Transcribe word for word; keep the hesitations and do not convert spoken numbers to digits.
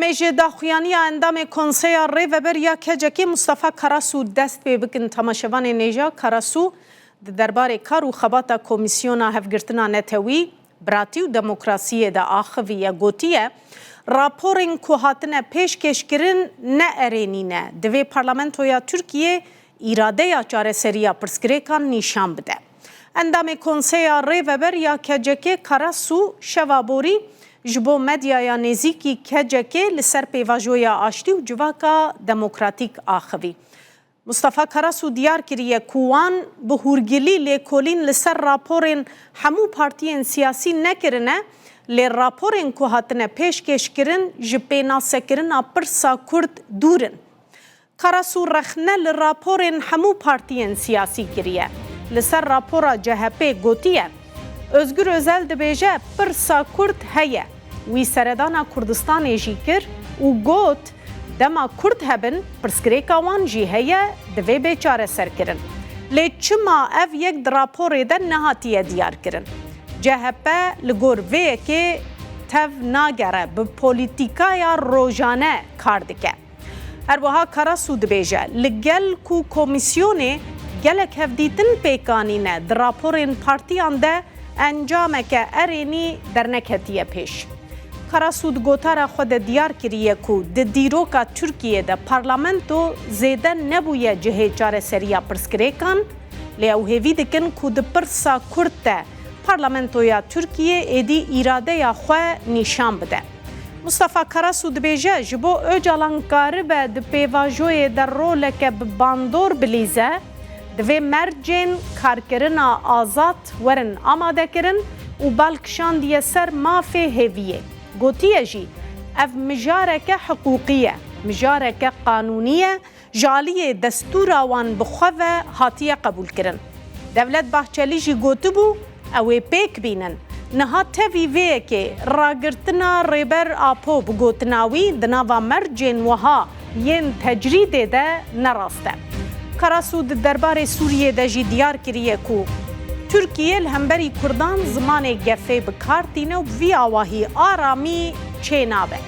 Em ê ji daxuyaniya endamê Konseya Rêveber ya K C K'ê Mustafa Karasu dest pê bikin. Temaşevanên hêja, Karasu di derbarê kar û xebata Komîsyona Hevgirtina Netewî, Biratî û Demokrasiyê de axiviye, gotiye, raporên ku hatine pêşkêşkirin ne erênî ne. Divê Parlamentoya Tirkiyê îradeya çareseriya pirsgirêkan nîşan bide. Endamê Konseya Rêveber ya K C K'ê Karasu şeva borî ji bo medyaya nêzîkî K C K'ê li ser pêvajoya aştî û civaka demokratîk axivî. Mustafa Karasu diyar kiriye ku wan bi hûrgilî lêkolîn li ser raporên hemû partiyên siyasî nekirine, lê raporên ku hatine pêşkêşkirin ji pênasekirina pirsa Kurd dûr in. Karasu rexne li raporên hemû partiyên siyasî kiriye. Li ser rapora C H P gotiye, Ozgur Özel dibêje pirsa Kurd heye. Wî seredana Kurdistanê jî kir û got, dema Kurd hebin, pirsgirêka wan jî heye, divê bê çareserkirin. Lê çima ev yek di raporê de nehatiye diyarkirin? C H P li gor vê yekê tev nagere, bi polîtîkaya rojane kar dike. Her wiha Karasu dibêje, li gel ku komîsyonê gelek hevdîtin pêk anîne, di raporên partiyan de encameke erênî derneketiye pêş. Karasu di gotara xwe de diyar kiriye ku di dîroka Tirkiyê de parlamento zêde nebûye cihê çareseriya pirsgirêkan, lê ew hêvî dikin ku di pirsa Kurd de parlamentoya Tirkiyê êdî îradeya xwe nîşan bide. Mustafa Karasu dibêje, ji bo Ocalan karibe di pêvajoyê de roleke bi bandor bilîze, divê mercên karkirina azad werin amadekirin û bal kişandiye ser mafê hêviyê. Gotiye jî, ev mijareke hiqûqî ye, mijareke qanûnî ye, ji aliyê destûra wan bi xwe ve hatiye qebûlkirin. Devlet Bahçelî jî gotibû, ew ê pêk bînin. Niha tevî vê yekê ragirtina Rêber Apo bi gotina wî di nava mercên wiha yên tecrîdê de ne rast e. Karasu di derbarê Sûriyê de jî diyar kiriye ku Tirkiye li hemberî Kurdan zimanê gefê bi kar tîne û bi vî awahî aramî çênabe.